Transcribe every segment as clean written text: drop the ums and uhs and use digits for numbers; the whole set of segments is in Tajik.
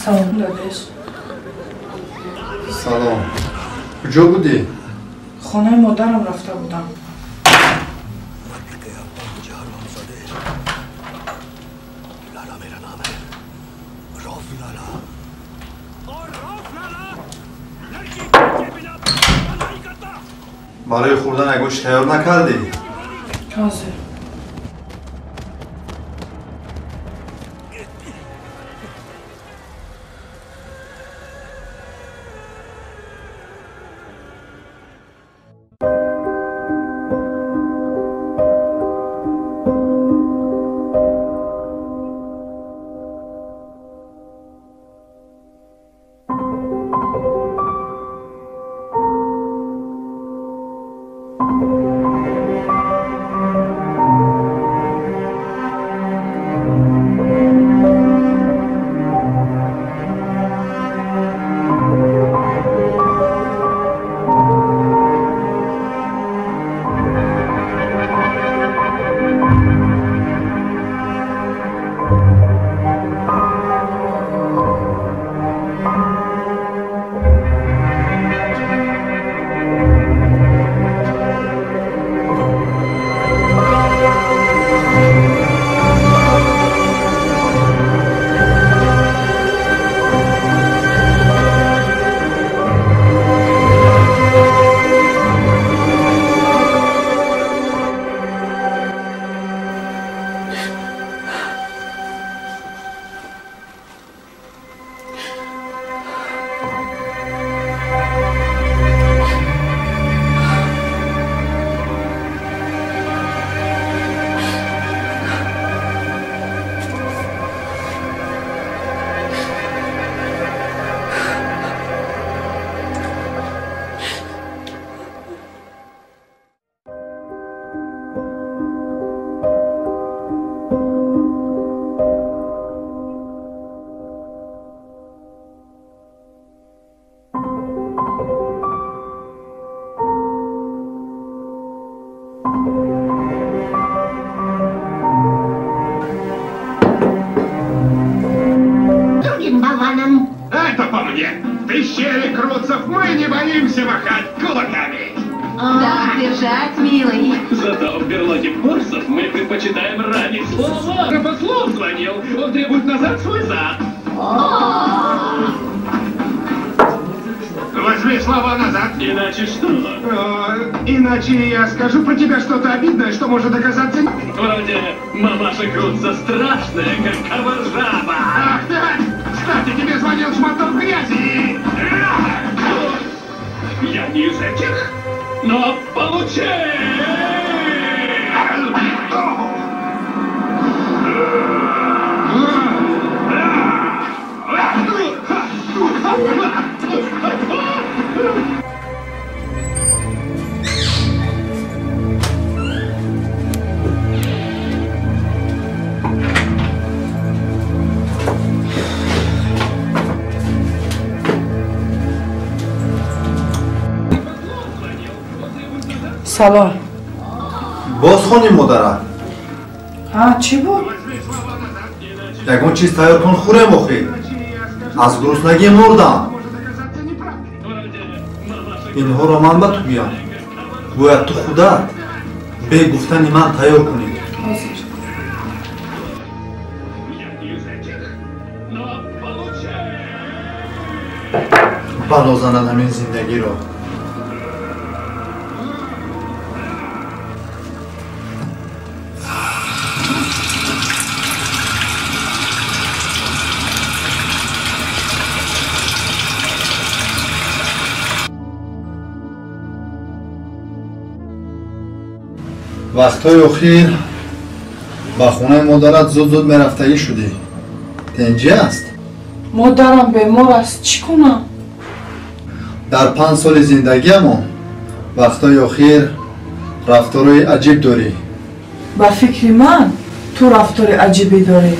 Салом, додаш. Салом. Куҷо будӣ? Хонаи модарам рафта будам. Барои хӯрдан ягон чиз тайёр накардӣ? Ҳозир. Зато в берлоге Борсов мы предпочитаем ранить слова. Послов звонил, он требует назад свой зад. Возьми слова назад. Иначе что? Иначе я скажу про тебя что-то обидное, что может оказаться... Вроде мамаша Крутца страшная, как коваржаба. Ах да! Кстати, тебе звонил шматок грязи. Я не из этих, но получи! Салом. Боз хони модарат? Ҳа, чӣ буд? Ягон чиз тайёр кун, хӯрем охир. Аз гуруснагӣ мурдам. Инҳоро ман ба ту гӯям. Бояд ту худат бе гуфтани ман тайёр кунӣ. Ҳозир. Бало занад ҳамин зиндагиро. Вақтҳои охир ба хонаи модарат зуд-зуд мерафтагӣ шудӣ. Тенҷӣ аст? Модарам бемор аст, чӣ кунам? Дар 5 соли зиндагиамон вақтҳои охир рафторои аҷиб дорӣ. Ба фикри ман ту рафтори аҷибе дорӣ.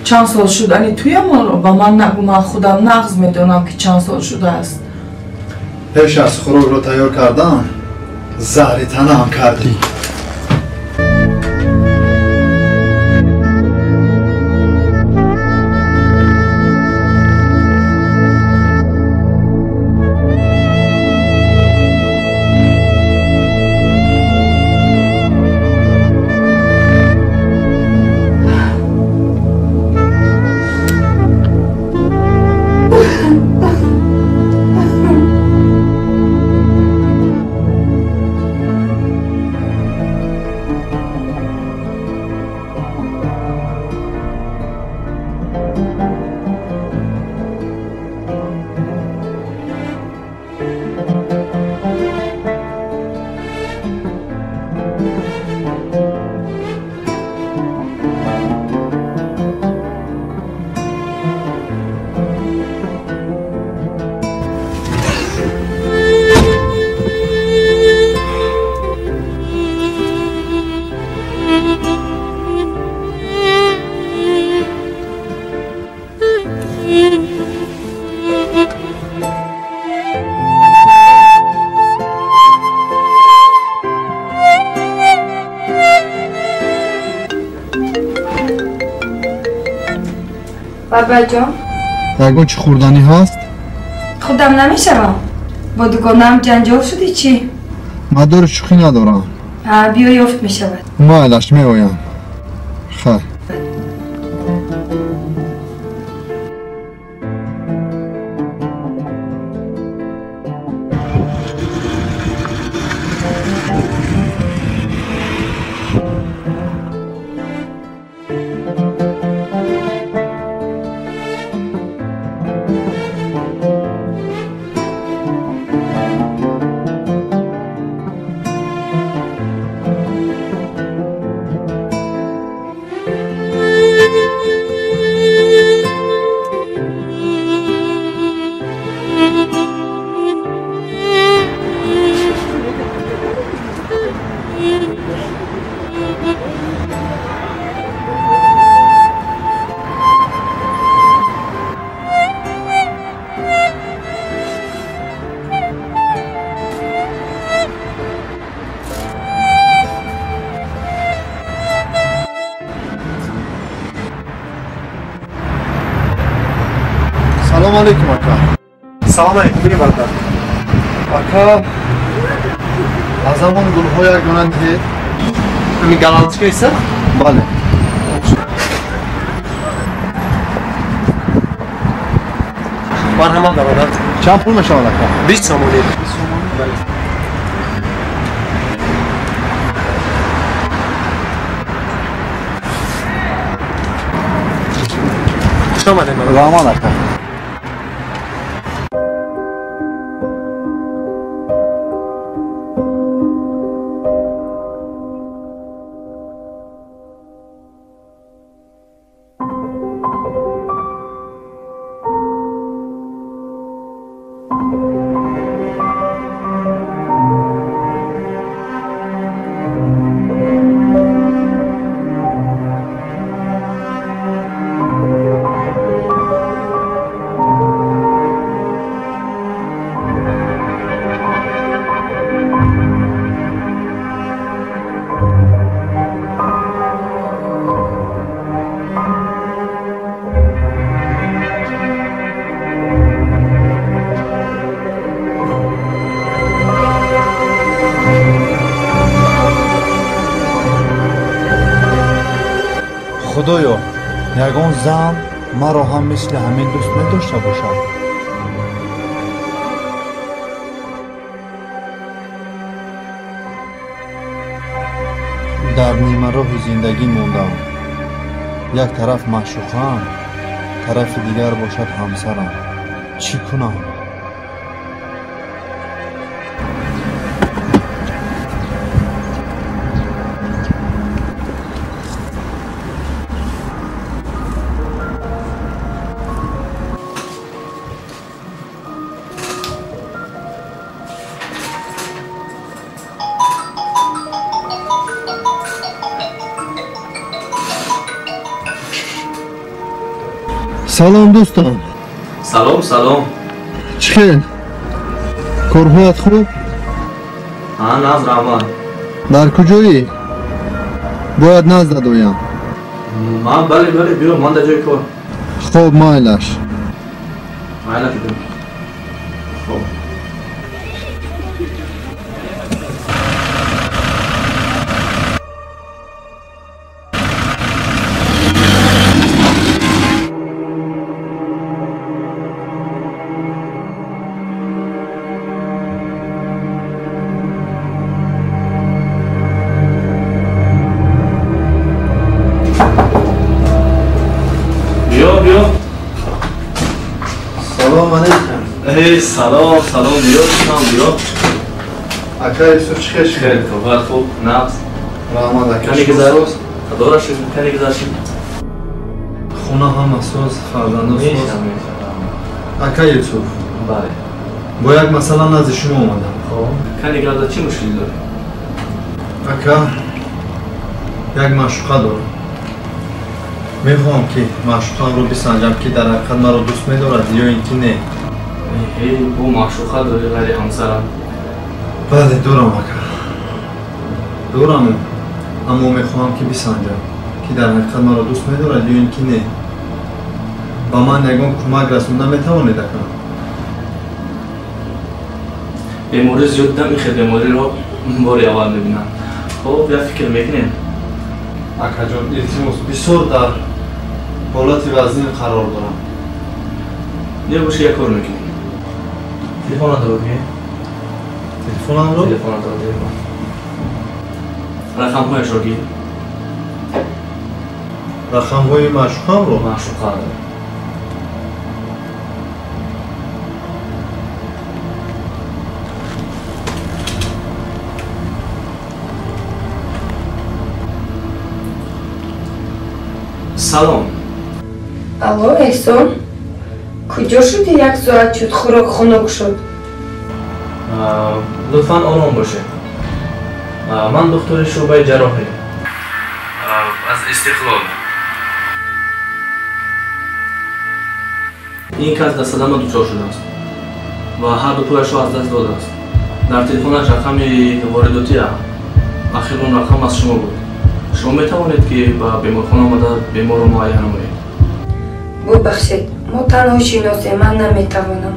Чанд сол шудани туямонро ба ман нагӯ, ман худам нағз медонам, ки чанд сол шудааст. Пеш аз хӯрокро тайёр кардан заҳри танаам кардӣ. Бабаҷон, ягон чӣ хӯрданӣ ҳаст? Худам намешавам. Бо дугонаам ҷанҷол шудӣ чӣ? Мадори шӯхӣ надорам. Ҳа, биё, ёфт мешавад. Майлаш, меоям. Хайр. Салом алейкум, ака. Салом алейкум, бини бародар. Ака, аз ҳамон гулҳо як дона диҳед. Ҳамин галанточка иса? Бале. Марҳамат, бародар. Чанд пул мешавад, ака? 20 сомонӣ. 20 сомонӣ? Бале. Хуш омадед, бародар. Раҳмат, ака. Худоё, ягон зан маро ҳам мисли ҳамин дӯст медошта бошад. Дар нимароҳи зиндагӣ мондам. Як тараф маъшуқаам, тарафи дигар бошад ҳамсарам. Чӣ кунам? Салом дӯстон. Салом, салом. Чӣ хел? Корҳоят хуб? Ҳа, наз раҳмат. Дар куҷоӣ? Бояд наздат оям. Ман бале, бале, биё, ман дар ҷои кор. Хоб, майлаш. Майлаш, биё. Хоб. Салом, салом, биё, салом, биё. Ака Юсуф, чӣ хел шуд? Хеле хуб, хуб, нағз. Раҳмат, ака. Кане гузашт? Худоро шукр, кане гузашт? Хона ҳама соз, фарзандо соз. Ака Юсуф. Бале. Бо як масъала назди шумо омадам. Хоб. Кане гузашт, чӣ мушкилӣ дорӣ? Ака, як маъшуқа дорам. Мехоҳам ки маъшуқамро бисанҷам, ки дар ҳақиқат маро дӯст медорад ё ин ки не. Бо маъшуқа дорӣ ғайри ҳамсарам? Бале, дорам, ака. Дорам, аммо мехоҳам ки бисанҷам, ки дар ҳақиқат маро дӯст медорад ё ин ки не. Ба ман ягон кӯмак расонда метавонед, ака? Беморӣ зиёд дидам, ин хел бемориро бори аввал мебинам. Хоб, як фикр мекунем. Акаҷон, илтимос, бисёр дар ҳолати вазнин қарор дорам. Не боша, як кор мекунем. Телефонатро бигир. Телефонамро? Телефонатро, телефон. Рақамҳояшро гир. Рақамҳои маъшуқамро? Маъшуқаро. Салом. Алло, Эҳсон. Куҷо шудӣ? Як соат шуд, хӯрок хунук шуд. Лутфан ором бошед. Ман духтури шӯъбаи ҷарроҳӣ аз Истиқлол. Ин кас дар садама дучор шудааст ва ҳар ду пояшро аз даст додааст. Дар телефонаш рақами воридотия, ахир он рақам аз шумо буд. Шумо метавонед ки ба беморхона омада беморро муайян намоед? Бубахшед, мо танҳо шиносем, ман наметавонам.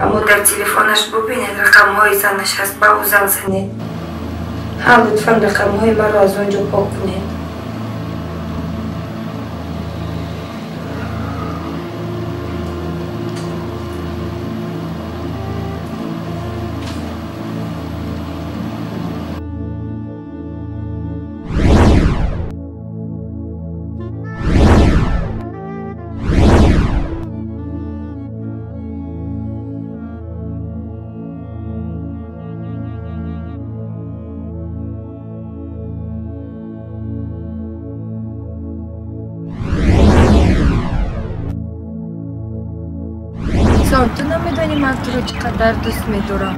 Аммо дар телефонаш бубинед, рақамҳои занаш ҳаст, ба ӯ занг занед. Ҳа, лутфан рақамҳои маро аз он ҷо пок кунед. Ту намедонӣ ман туро чӣ қадар дӯст медорам.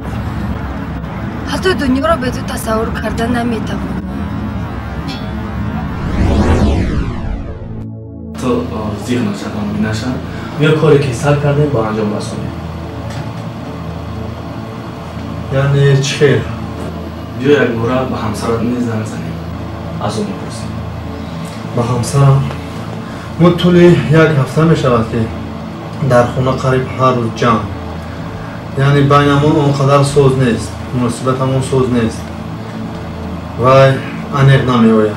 Ҳатто дунёро бе ту тасаввур карда наметавонам. Ту зиғ нашавам, наша. Биё коре ки сар кардем ба анҷом расонем. Яъне чӣ хел? Биё якбора ба ҳамсарат низ занг занем. Аз ӯ мепурсем. Ба ҳамсарам? Мо тӯли як ҳафта мешавад ки дар хона қариб ҳар рӯз ҷамъ. Яъне байнамон он қадар соз нест, муносибатамон соз нест. Вай аниқ намеояд.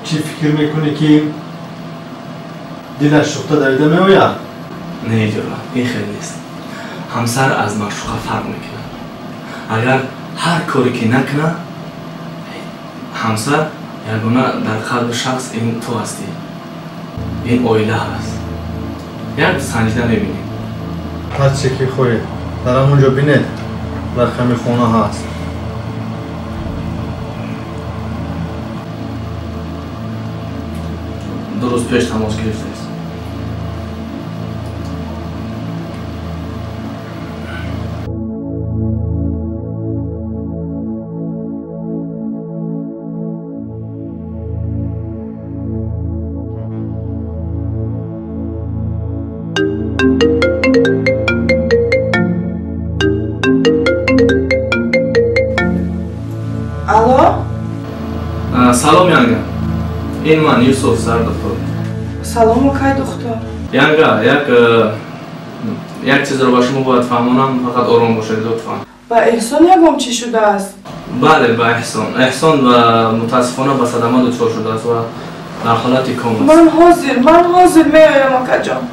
Чӣ фикр мекунӣ ки Дилаш сӯхта давида меояд? Не, ҷора, ин хел нест. Ҳамсар аз маъшуқа фарқ мекунад. Агар ҳар коре ки накунад, ҳамсар ягона дар қалби шахс ин ту ҳастӣ, ин оила ҳаст. Як санҷида мебинем. Ҳар чизе ки хоҳед, дар ҳамон ҷо бинед, рақами хона ҳаст. Ду рӯз пеш тамос гирифтааст. Алло? Салом, Янга. Ин ман Юсуф, сардухтур. Салом, акай духтур. Янга, як чизро ба шумо бояд фаҳмонам, фақат ором бошед, лутфан. Ба Эҳсон ягон чӣ шудааст? Бале, ба Эҳсон. Эҳсон мутаассифона ба садама дучор шудааст ва дар ҳолати ком аст. Ман ҳозир меоям, акаҷон.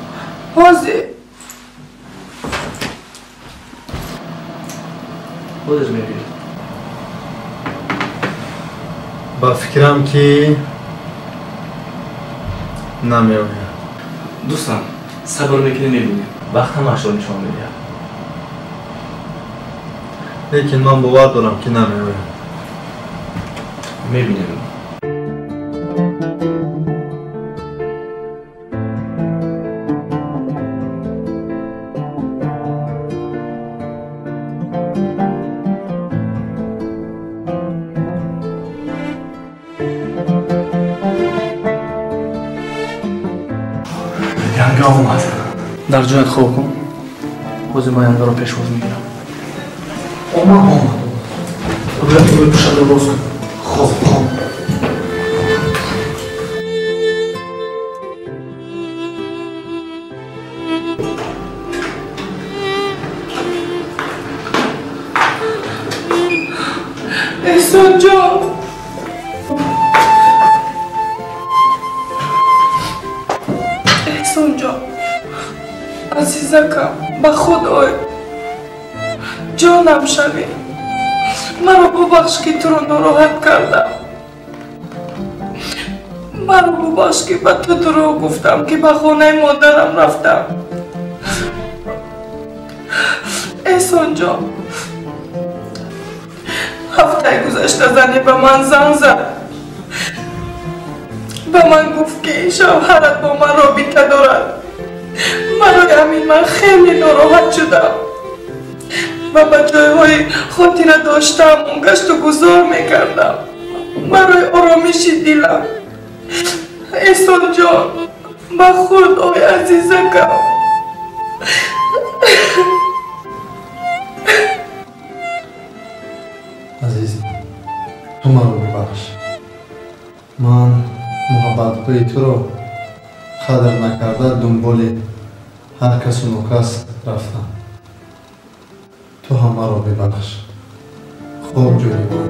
Ҳозир. Ҳозир мебиёд. Ба фикрам ки намеояд. Дӯстам, сабр мекунем, мебинем. Вақт ҳамаашро нишон медиҳад. Лекин ман бовар дорам ки намеояд. Мебинем. Янга омад. Дар ҷоят хоб кун. Ҳозир ман Янгаро пешвоз мегирам. Омад, омад. Рӯи пӯшадро боз кун. Хоб, хоб. Эҳсонҷон! Эҳсонҷон, азизакам, ба худ ой, ҷонам шавӣ. Маро бубахш, ки туро нороҳат кардам. Маро бубахш, ки ба ту дурӯғ гуфтам, ки ба хонаи модарам рафтам. Эҳсонҷон, ҳафтаи гузашта зане ба ман занг зад. Ба ман гуфт, ки шавҳарат бо ман робита дорад. Барои ҳамин ман хеле нороҳат шудам ва ба ҷойҳои хотира доштаам гашту гузор мекардам барои оромиши дилам. Эҳсонҷон, ба худ ой, азизакам. Азизам, ту маро бибахш. Ман муҳаббатҳои туро қадр накарда дунболи ҳар касу нокас рафтам. Ту ҳам маро бибахш. Хоб ҷои ман.